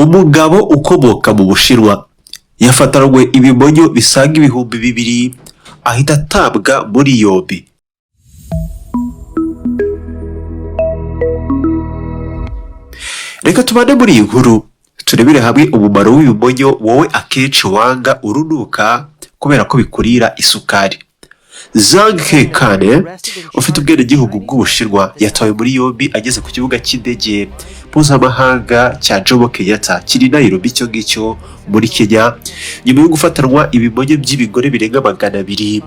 Umugabo ukomoka mu Bushinwa yafatanwe ibimonyo bisaga 2000, ahita atabwa muri yombi. Reka tubane muri iyi nkuru, turebere hamwe umumaro w'ibimonyo wowe akenshi wanga urunuka kubera ko bikurira isukari. Zhang Kekane, ufite ubwenegihugu bw'Ubushinwa, yatawe muri yombi ageze ku kibuga cy'indege mpuzamahanga cya Jomo Kenyatta kiri i Nairobi, icyo ngicyo muri Kenya, nyuma yo gufatanwa ibimonyo by'ibigore birenga 200,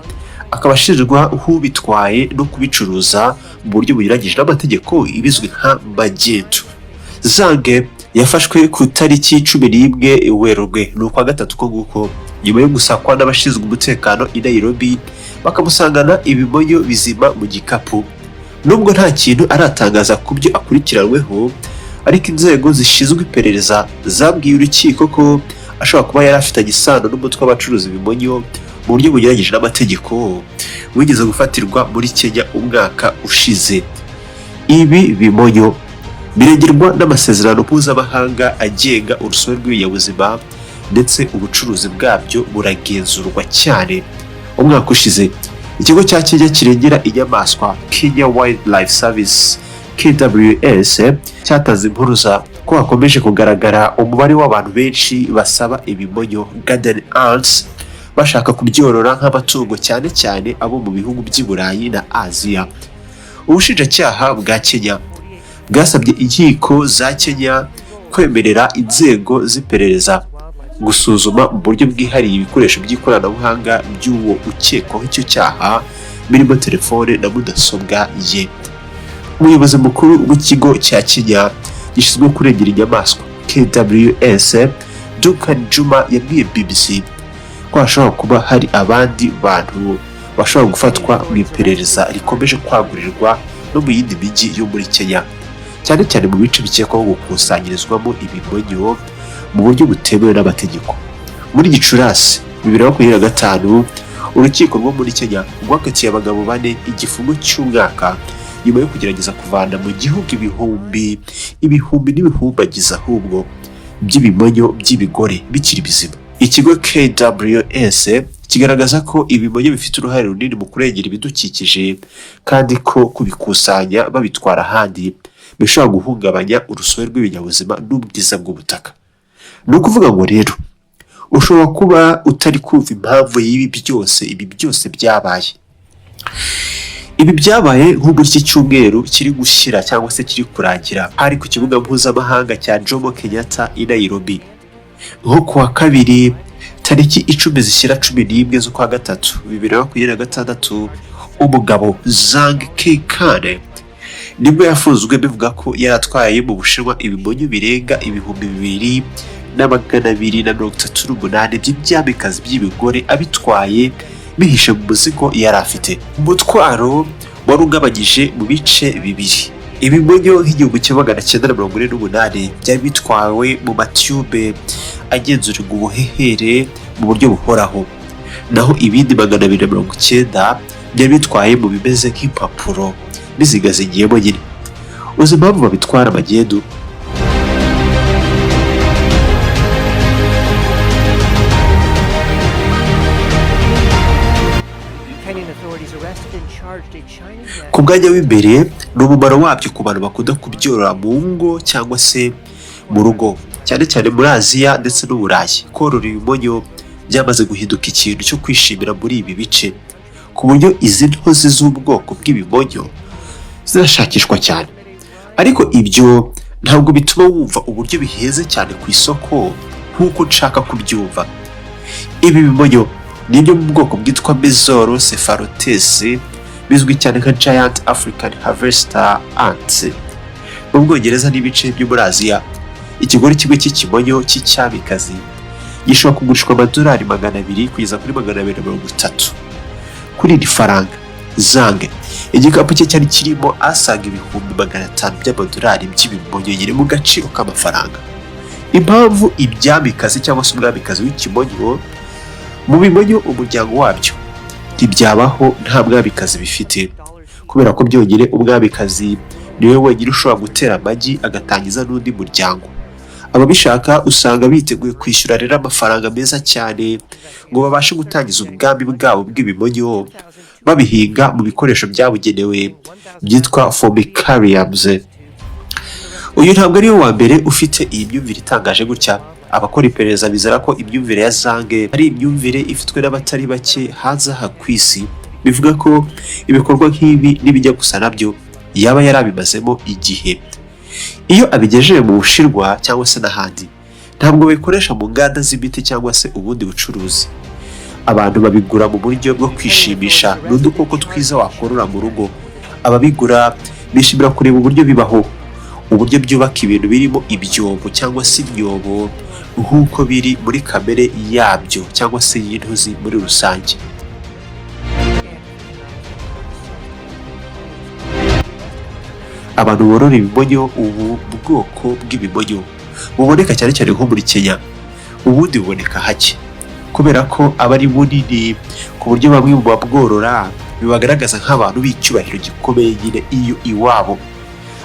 akaba ashinjwa nk'ubitwaye no kubicuruza mu buryo bunyuranyije n'amategeko, ibizwi nka magendu. Zhang yafashwe ku tariki 11 Werurwe, ni ukwa gatatu ko nguko, nyuma yo gusakwa n'abashinzwe umutekano i Nairobi, bakamusangana ibimonyo bizima mu gikapu. Nubwo nta kintu aratangaza ku byo akurikiranweho, ariko inzego zishinzwe iperereza zabwiye urukiko ko ashobora kuba yari afitanye isano n'umutwe w'abacuruza ibimonyo mu buryo bunyuranyije n'amategeko, wigeze gufatirwa muri Kenya umwaka ushize. Ibi bimonyo birengerwa n'amasezerano mpuzamahanga agenga urusobe rw'ibinyabuzima, ndetse ubucuruzi bwabyo buragenzurwa cyane. Umwaka ushize, ikigo cya Kenya kirengera inyamaswa, Kenya Wildlife Service, KWS, cyatanze impuruza ko hakomeje kugaragara umubare w'abantu benshi basaba ibimonyo, garden ants, bashaka kubyorora nk'amatungo, cyane cyane abo mu bihugu by'i Burayi na Aziya. Ubushinjacyaha bwa Kenya bwasabye inkiko za Kenya kwemerera inzego z'iperereza gusuzuma mu buryo bwihariye ibikoresho by'ikoranabuhanga by'uwo ukekwaho icyo cyaha, birimo telefone na mudasobwa ye. Umuyobozi mukuru w'ikigo cya Kenya gishinzwe kurengera inyamaswa, KWS, Duncan Juma, yabwiye BBC ko hashobora kuba hari abandi bantu bashobora gufatwa mu iperereza rikomeje kwagurirwa no mu yindi mijyi yo muri Kenya, cyane cyane mu bice bikekwaho gukusanyirizwamo ibimonyo mu buryo butemewe n'amategeko. Muri Gicurasi 2025, urukiko rwo muri Kenya rwakatiye abagabo bane igifungo cy'umwaka nyuma yo kugerageza kuvana mu gihugu ibihumbi, ibihumbi n'ibihumbagiza ahubwo, by'ibimonyo by'ibigore bikiri bizima. Ikigo KWS kigaragaza ko ibimonyo bifite uruhare runini mu kurengera ibidukikije, kandi ko kubikusanya babitwara ahandi bishobora guhungabanya urusobe rw'ibinyabuzima n'ubwiza bw'ubutaka. Ni ukuvuga ngo rero ushobora kuba utari kumva impamvu y'ibi byose, ibi byose byabaye. Ibi byabaye nko muri iki cyumweru kiri gushyira cyangwa se kiri kurangira, hari ku kibuga mpuzamahanga cya Jomo Kenyatta i Nairobi, nko ku wa kabiri tariki 10 zishyira 11 z'ukwa gatatu 2026. Umugabo Zhang Kekane nibwo yafunzwe, bivuga ko yari atwaye mu Bushinwa ibimonyo birenga 2238 by'ibyamikazi by'ibigore, abitwaye bihishe mu muzigo yari afite. Umutwaro wari ugabanyije mu bice bibiri: ibimonyo nk''1948 byari bitwawe mu matube agenzurirwa ubuhehere mu buryo buhoraho, naho ibindi 290 byari bitwaye mu bimeze nk'impapuro bizigazingiyemo nyine. Uzi impamvu babitwara magendu? Kenyan authorities arrested and charged a Chinese Ku mwanya w'imbere ni umumaro wabyo ku bantu bakunda kubyorora mu ngo cyangwa se mu rugo, cyane cyane muri Aziya ndetse n'Uburayi. Korora ibimonyo byamaze guhinduka ikintu cyo kwishimira muri ibi bice, ku buryo izi ntozi z'ubwoko bw'ibimonyo zirashakishwa cyane. Ariko ibyo ntabwo bituma wumva uburyo bihenze cyane ku isoko nk'uko nshaka kubyumva. Ibi bimonyo ni ibyo mu bwoko bwitwa Messor cephalotes, bizwi cyane nka Giant African Harvester Ants. Mu Bwongereza n'ibice byo muri Aziya, ikigore kimwe cy'ikimonyo cy'icyamikazi gishobora kugurishwa amadolari 200 kugeza kuri 230. Kuri iri faranga, Zhang igikapu cye cyari kirimo asaga 500,000 by'amadolari by'ibimonyo nyine mu gaciro k'amafaranga. Impamvu ibyamikazi cyangwa se umwamikazi w'ikimonyo mu bimonyo, umuryango wabyo ntibyabaho nta mwamikazi bifite, kubera ko byonyine umwamikazi niwe wenyine ushobora gutera amagi agatangiza n'undi muryango. Ababishaka usanga biteguye kwishyura rero amafaranga meza cyane ngo babashe gutangiza ubwami bwabo bw'ibimonyo, babihinga mu bikoresho byabugenewe byitwa formicariums. Uyu ntabwo ari we wa mbere ufite iyi myumvire itangaje gutya. Abakora iperereza bizera ko imyumvire ya Zhang ari imyumvire ifitwe n'abatari bake hanze aha ku isi. Bivuga ko ibikorwa nk'ibi n'ibijya gusa nabyo yaba yarabimazemo igihe. Iyo abigejeje mu Bushinwa cyangwa se n'ahandi, ntabwo babikoresha mu nganda z'imiti cyangwa se ubundi bucuruzi. Abantu babigura mu buryo bwo kwishimisha. Ni udukoko twiza wakorora mu rugo. Ababigura bishimira kureba uburyo bibaho, uburyo byubaka ibintu birimo ibyobo cyangwa se imyobo, nk'uko biri muri kamere yabyo cyangwa se y'intozi muri rusange. Abantu borora ibimonyo, ubu bwoko bw'ibimonyo buboneka cyane cyane nko muri Kenya, ubundi buboneka hake kubera ko aba ari bunini, ku buryo bamwe mu babworora bibagaragaza nk'abantu b'icyubahiro gikomeye nyine iyo iwabo.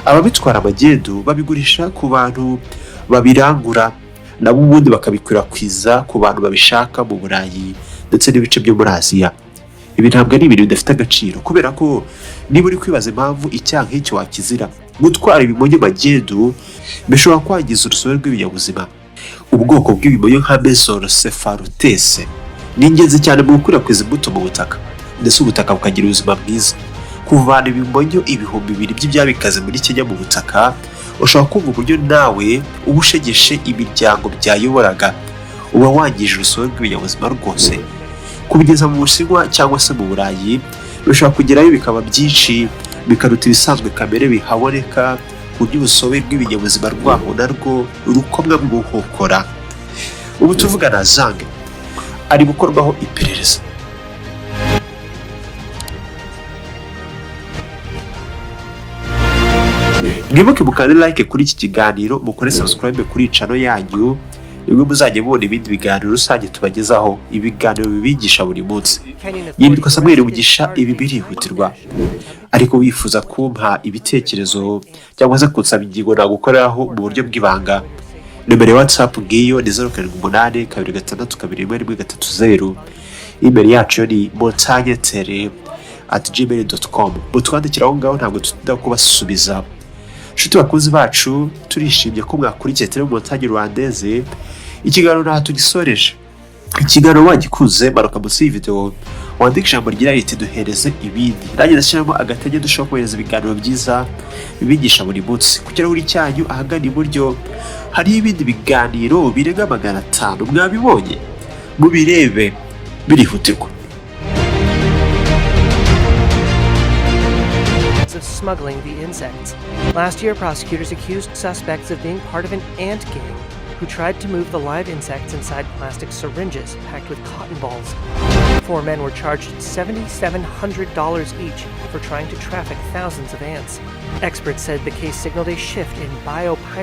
Ababitwara magendu babigurisha ku bantu babirangura, nabo ubundi bakabikwirakwiza ku bantu babishaka mu Burayi ndetse n'ibice byo muri Aziya. Ibi ntabwo ari ibintu bidafite agaciro, kubera ko niba uri kwibaza impamvu icyaha nk'icyo wakizira, gutwara ibimonyo magendu bishobora kwangiza urusobe rw'ibinyabuzima. Ubwoko bw'ibimonyo nka Messor cephalotes ni ingenzi cyane mu gukwirakwiza imbuto mu butaka, ndetse ubutaka bukagira ubuzima bwiza. Kuvana ibimonyo 2000 by'ibyabikaze muri Kenya mu butaka, ushobora kumva uburyo nawe uba ushegeshe imiryango byayoboraga, uba wangije urusobe rw'ibinyabuzima rwose. Kubigeza mu Bushinwa cyangwa se mu Burayi bishobora kugerayo bikaba byinshi, bikaruta ibisanzwe kamere bihaboneka, ku buryo urusobe rw'ibinyabuzima rwaho narwo rukomwa mu nkokora. Ubu tuvugana, Zhang ari gukorwaho iperereza. Mwibuke mukande like kuri iki kiganiro, mukore subscribe kuri channel yanyu, nibwo muzajya mubona ibindi biganiro rusange tubagezaho, ibiganiro bibigisha buri munsi. Yitwa Samuel Mugisha. Ibi birihutirwa, ariko wifuza kumpa ibitekerezo cyangwa se kunsaba ingingo nagukoreraho mu buryo bw'ibanga, nomero ya WhatsApp ngiyo ni 0782621130. Email yacu yo ni montagnetere@gmail.com. Mutwandikira aho ngaho, ntabwo tutinda kubasubiza. Inshuti bakunzi bacu, turishimye ko mwakurikiye Tele Montagne Rwandaise. Ikiganiro ntaho tugisoreje. Ikiganiro wagikunze, manuka munsi y'iyi video wandike ijambo rigira riti "Duhereze ibindi", nanjye ndashyiramo agatege dushobora kohereza ibiganiro byiza bibigisha buri munsi. Ku kirahuri cyanyu ahagana iburyo hariho ibindi biganiro birenga 500. Mwabibonye, mubirebe, birihutirwa. Of smuggling the insects. Last year, prosecutors accused suspects of being part of an ant gang who tried to move the live insects inside plastic syringes packed with cotton balls. Four men were charged $7,700 each for trying to traffic thousands of ants. Experts said the case signaled a shift in biopiracy.